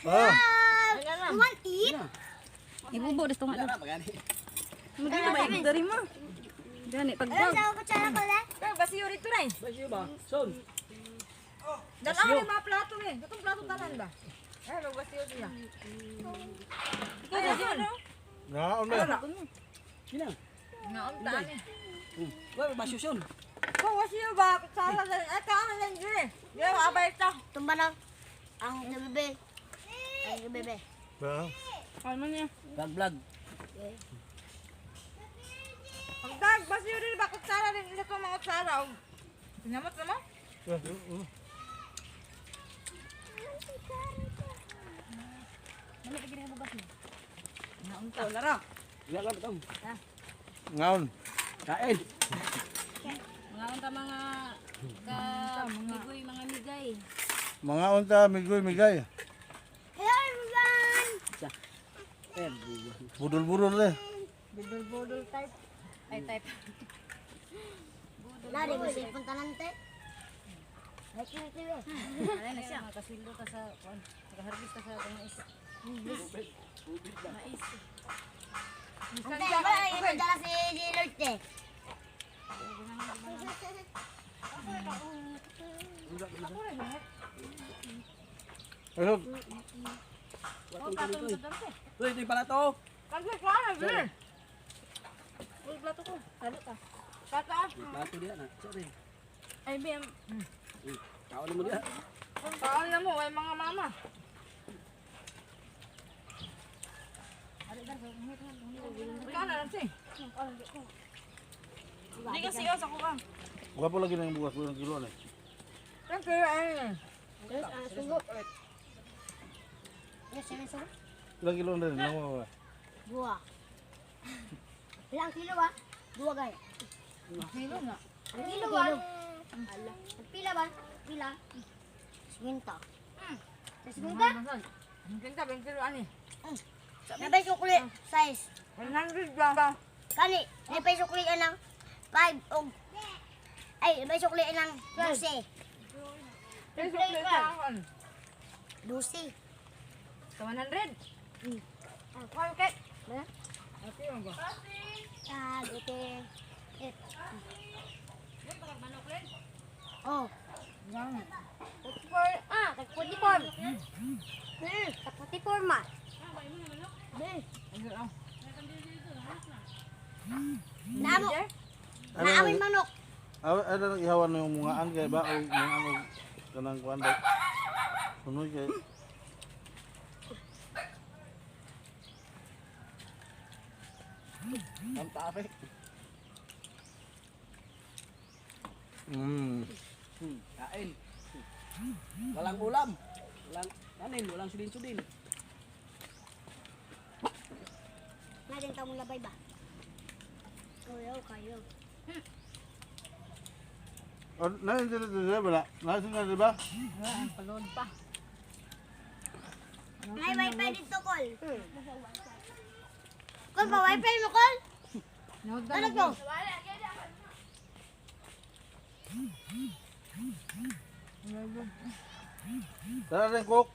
Ah, You want eat? Ibubo dito nga. Wala magani. Mo ba ibig dari mo? Gani pagbag. Sa kutsara ko lang. Pero basiyo rito na eh. Basiyo ba? Son. Dalawa yung mga plato eh. Itong plato tanan ba? Eh, basiyo diya. Ikaw basiyo no? Naon na. Sina? Ngaon taan eh. Wala basiyo son. Kung basiyo ba, kutsara lang. Ay, kaan na lang dyan eh. Di ba, abay ta. Tumba na. Ang bebe. Ang bebe. Ba? Ano niya? Vlog vlog. Pagdag, basiyo rin ba, kutsara rin. Isa itong mga kutsara. Oh. Pinamot naman. Ito na ra. Wala lang ito. Ngaon. Kain. Mga unta mga ka migoy mga migay. Mga unta migoy migay. Hello everyone! Sa. Everyone. Budol-budol eh. Budol-budol type. Ay type. Wala rin mo cellphone tanan te. Ay, kiwi-kiwi. Ano na siya? Makasweldo ta sa kuan. Makaharvest ta sa mais. Mais. Ante, wala rin dala si Lord te. Ayun. Uy, ito yung pala to. Kasi kuha na, bili. Uy, plato ko. Talo ta. Pataas. May plato diya na. Sorry. Ay, BM. Kaon na mo diya. Kaon na mo, ay mga mama. Kaon na lang siya. Di kasi oh, sa kuha. Gwapo lagi na yung bugas ng kilo na. Thank you, ay. Sugo. Yes, yes, sugo. Ilang kilo na rin? Nawa. Dua. Ilang kilo ba? Dua gay. Kilo na. Ang kilo ba? Ala. Pila ba? Pila. Swinta. Swinta? Ang kinta, 20 kilo ani. Napay sukli size. 100 ba? Kani, napay sukli anang 5 og ay, may sukli anang 12. Peso sa akon. 12. Sa 100. Okay. Okay, mo ba? Tag, ite. It. Oh. Ah, tag 44. Tag 44 ma. Namo. Naamoy manok. Ano nang ihawan na yung mga kay ba o mga ano kanang kuan ba? Sunoy kay. Ang tafe. Kain. Walang ulam. Walang kanin, walang sudin-sudin. Natin tawong labay ba? Kayo, kayo. Oh, na dito dito wala. Na sila di ba? Palod pa. May wifi dito, Kol. Kol, pa wifi mo, Kol? Ano to? Tara rin cook.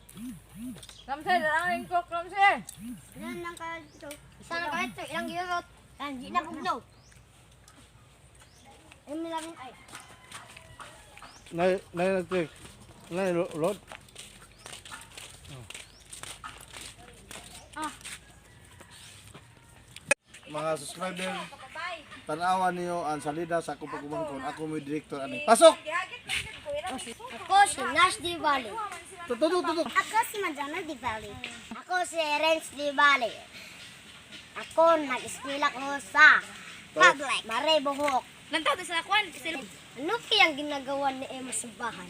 Ramsey, darang rin cook, Ramsey. Ilan lang kayo dito? Isa na kayo dito, ilang gilot? Yan, di na pugno. Ay, may labing ay. Na na nag-check. Na load. Ah. Mga subscriber, tanawan niyo ang salida sa akong pagkumangkon. Ako mo director ani. Pasok! Ako si Nash Di Valle. Tutok tutok. Ako si Manzana Di Valle. Ako si Renz Di Valle. Ako nag-eskwela ko sa public. Mare Buhok. Lantaw sa kuan. Ano kayang ginagawa ni Emma sa bahay?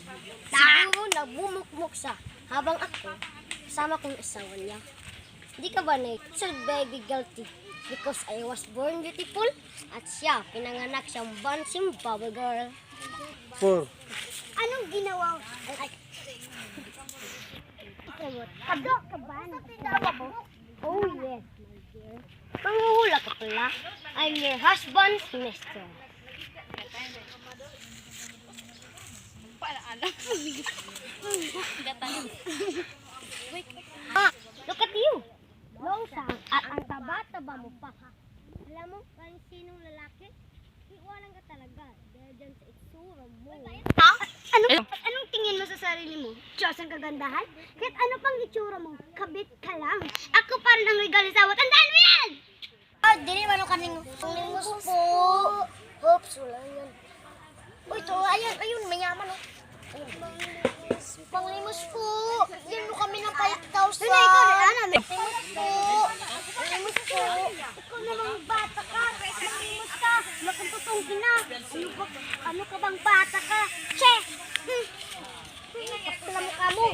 Siguro nabumukmuk siya habang ako, kasama ko yung asawa niya. Hindi ka ba na should I be guilty? Because I was born beautiful at siya, pinanganak siyang bouncing bubble girl. Four. Anong ginawa? Ay, Kado ka ba? Oh yes, my dear. Panguhula ka pala. I'm your husband's mister. kagandahan? Kahit ano pang itsura mo, kabit ka lang. Ako pa rin ang regalo sa Tandaan mo yan! Ah, dili man ang kaning limos po. Oops, wala yan. Uy, to, ayun, ayun, mayaman oh. Panglimos po. Yan mo kami ng 5,000. Ano, ikaw, ano? Panglimos po. Panglimos po. Ikaw namang bata ka. Panglimos ka. Makantutong kina. Ano ba, ano ka bang bata ka? Che! Kapala mukha mo.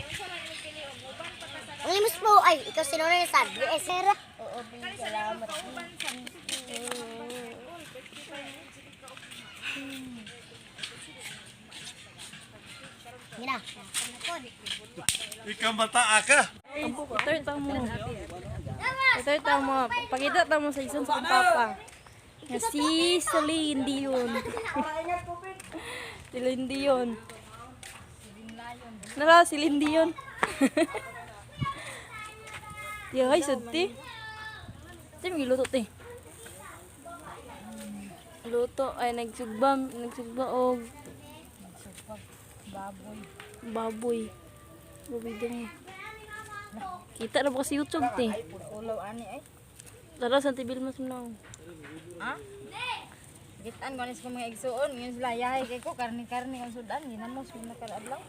Panglimos po. Ay, ikaw sino na yung sabi? Eh, sir. Oo, salamat. Gina. Ikaw mataa ka. Ito ta mo. Ito ta mo. Pakita ta mo sa isang sa papa. Nga si Celine Dion. Celine Dion. Nara, Celine Dion. Di ay sudti. Ti magiluto ti. Luto ay nagsugba, nagsugba og baboy. Baboy. Baboy dong. Kita na ba kasi YouTube ti? Ulaw ani ay. Tara sa tibil mas mo. Ha? Gitan ko ni sa mga igsuon, ngayon sila yahay kay ko karni-karni ang sudan, ginamos ko na adlaw.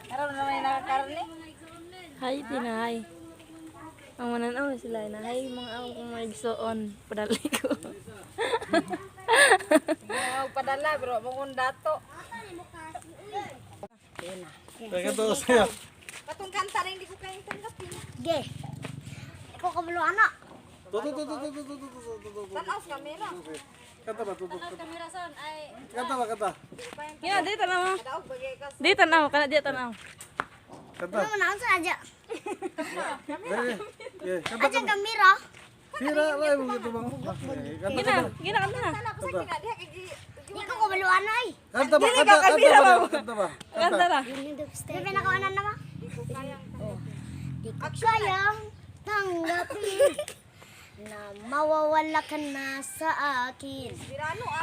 Karon na may nakakarni. Hi, tina, hi. Ang mananaw na sila na hi mga akong mga igsoon padali ko. Mga padala pero mo kong dato. Teka to sa'yo. Katong kanta na hindi ko kayang tanggapin. Ge. Ikaw kabalo anak. To to to to to to to to to to to. Tanaw sa kamera. Kanta ba? To to. Kanta ba? Kanta. Gina, di tanaw. Daog bagay ka. Di tanaw, kana di tanaw. Kanta. Ano na sa aja? Dali. Yeah, kanta Aja kanta. kamera. Sira lang mo gito bang. Kanta Gina, gina kanta na. kanta. Di ko kabalo anak ay. Kanta ba? Kanta kanta ba? Kanta ba? Kanta na. Di ba nakawanan na ba? Di ko kayang tanggapin na mawawala ka na sa akin.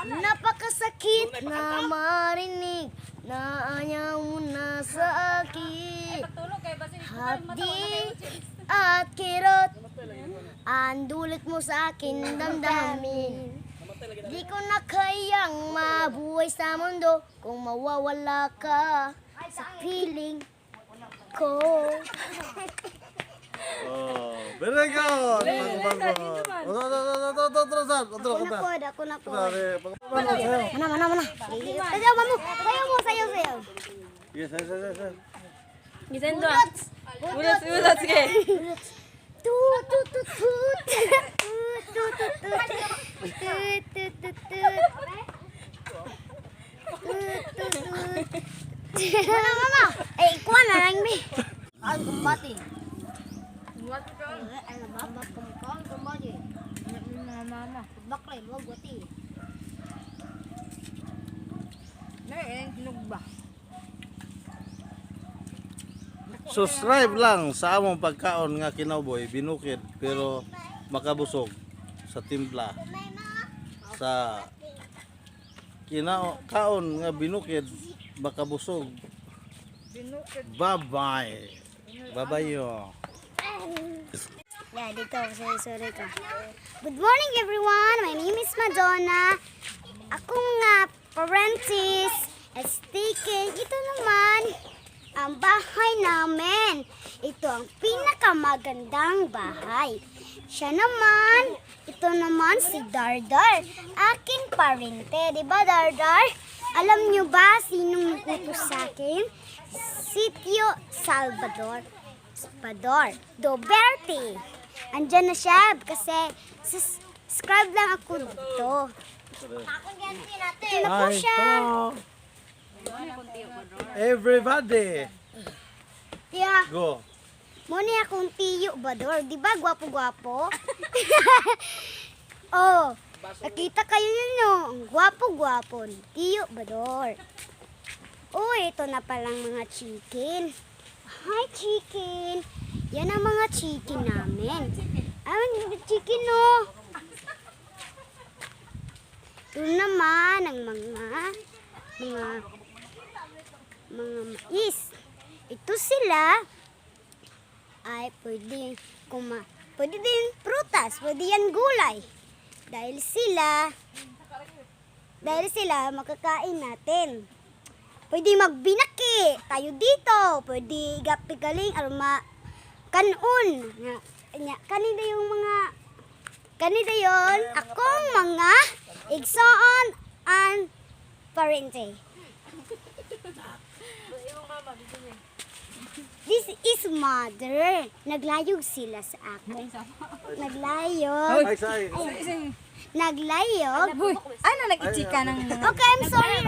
Napakasakit na marinig na ayaw mo na sa akin. Hapdi at kirot ang dulot mo sa akin damdamin. Di ko na kayang mabuhay sa mundo kung mawawala ka sa piling ko. Oh, very good. Bago bago. Otro otro otro otro otro otro Ako na kanta. po, ako na po. Dali. Bago sa'yo. Mana, mana, mana. Sayaw mo, sayaw mo, sayaw, sayaw. Yes, yes, yes, yes. Gisan do. Ulat, ulat sige. Tu, tu, tu, tu, tu, tu, tu, tu, tu, tu, tu, tu. Tu, tu, tu. Mana, mama? Eh, kuha na lang, mi. Ay, kumbati. Ay, nababa, kumkaon, kumbati. Mga mama. Baklay, wag wati. Nay, eh hinugba. Subscribe lang sa among pagkaon nga kinawboy, binukid pero makabusog sa timpla. Sa kinao kaon nga binukid makabusog. Binukid. Bye-bye. Bye-bye yo. Yeah, dito ako sa sorry ko. Good morning everyone. My name is Madonna. Ako nga parentis STK. Ito naman ang bahay namin. Ito ang pinakamagandang bahay. Siya naman, ito naman si Dardar. Aking parente, di ba Dardar? Alam niyo ba sinong nag-utos sa akin? Sitio Salvador. Salvador Doberte. Andyan na siya kasi subscribe lang ako dito. Ito na po Hi. siya. Hello. Everybody, Yeah. go. Muna akong tiyo Bador. Di ba gwapo-gwapo? Oh, nakita kayo yun no. Ang gwapo-gwapo ni Tiyo Bador. Uy, ito na palang mga chicken. Hi, chicken. Yan ang mga chicken namin. Ay, mga chicken no. Ito naman ang mga mga Mga mais. Ito sila ay pwede din prutas, pwede yan gulay. Dahil sila makakain natin. Pwede magbinaki tayo dito, pwede gapigaling aron ma kanon. Nga, nya, kanina yung mga kanina yon akong mga igsoon and parente. This is mother. Naglayog sila sa akin. Naglayog. Ay, sa ay. Naglayog. Huy, ano nag-ichika ng Okay, I'm sorry.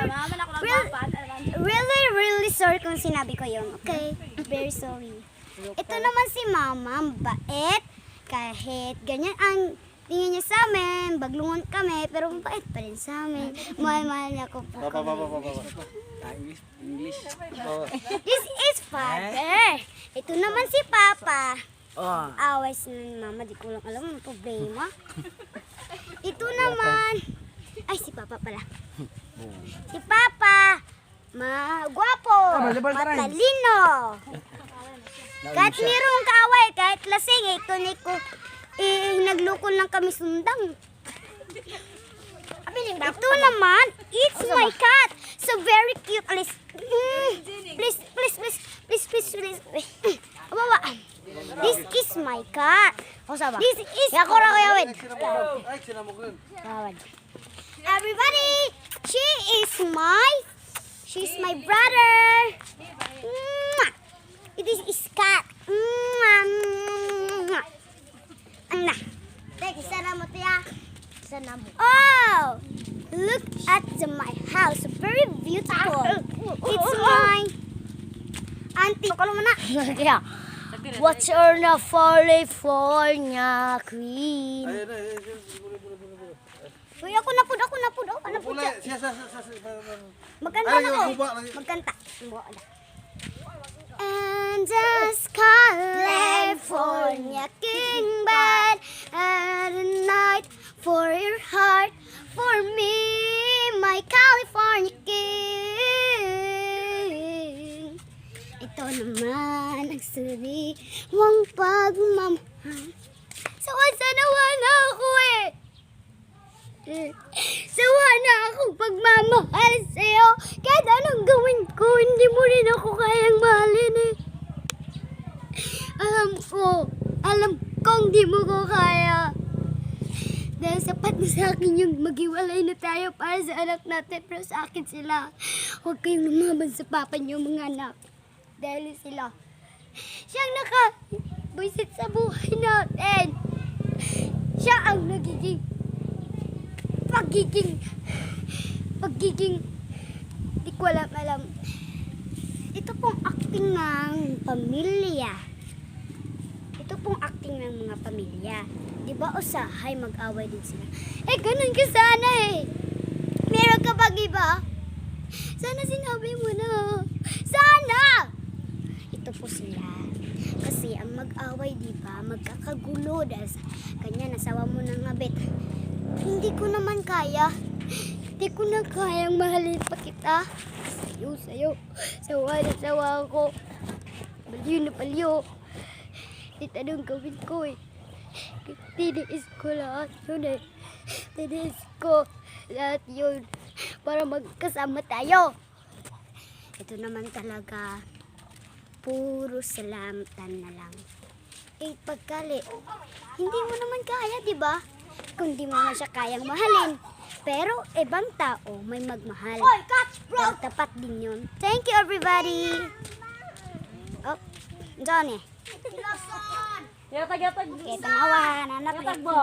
Really, really sorry kung sinabi ko yun. Okay? Very sorry. Ito naman si Mama, ang bait. Kahit ganyan ang tingin niya sa amin, baglungon kami, pero mabait pa rin sa amin. Mahal-mahal niya ko po Pa, pa, kami. pa, pa, pa, pa. Ah, English, English. This is father. Ito naman si Papa. Oh. Away sila ni Mama, di ko lang alam ang problema. Ito naman, ay si Papa pala. Si Papa, magwapo, matalino. Kahit merong kaaway, kahit lasing, ito ni ko, eh, naglukol lang kami sundang. Ito naman, it's my cat. So very cute. Alis. Please, please, please, please, please, please. Abawa. This is my cat. This is Ay, sinamog. Ay, sinamog rin. Everybody, she's my brother. Mwah! It is cat. Mwah! Mwah! Ana. Oh, look at my house. Very beautiful. It's my auntie. Ano mo na? What's on the California Queen? Ay, ay, ay, ay, puli, puli, puli, puli. Uy, ako na po, ako na po, ako na po. Puli, siya, siya, siya, siya, siya. Magkanta Ay, na yung ko. guba lagi. Magkanta. Wala. And just California King bed and a night for your heart, for me, my California King. Ito naman ang sariwang pagmamahal. Sawa nawa na ako eh. Sawa na akong pagmamahal sa'yo. Kahit anong gawin ko, hindi mo rin ako kayang mahalin eh. Alam ko, alam kong di mo ko kaya. Dahil sapat na sa akin yung maghiwalay na tayo para sa anak natin, pero sa akin sila. Huwag kayong lumaban sa papa niyo, mga anak. Dahil sila, siyang naka buisit sa buhay natin. Siya ang nagiging pagiging pagiging di ko alam alam. Ito pong acting ng pamilya. Ito pong acting ng mga pamilya. Di ba usahay mag-away din sila? Eh, ganun ka sana eh. Meron ka bang iba? Sana sinabi mo na. Sana! Ito po sila. Kasi ang mag-away, di ba, magkakagulo dahil sa kanya, nasawa mo ng abit. Hindi ko naman kaya. Hindi ko na kayang mahalin pa kita. Sayo, sayo. Sawa na sawa ako. Baliw na baliw. Kahit anong gawin ko eh. Tiniis ko lahat yun eh. Tiniis ko lahat yun para magkasama tayo. Ito naman talaga, puro salamatan na lang. Eh, pagkali, hindi mo naman kaya, di ba? Kung di mo man siya kayang mahalin. Pero ibang tao may magmahal. Pero tapat din yun. Thank you, everybody! Oh, Johnny. Yatag, yatag. Okay, tanawa. Nanap. Yatag mo.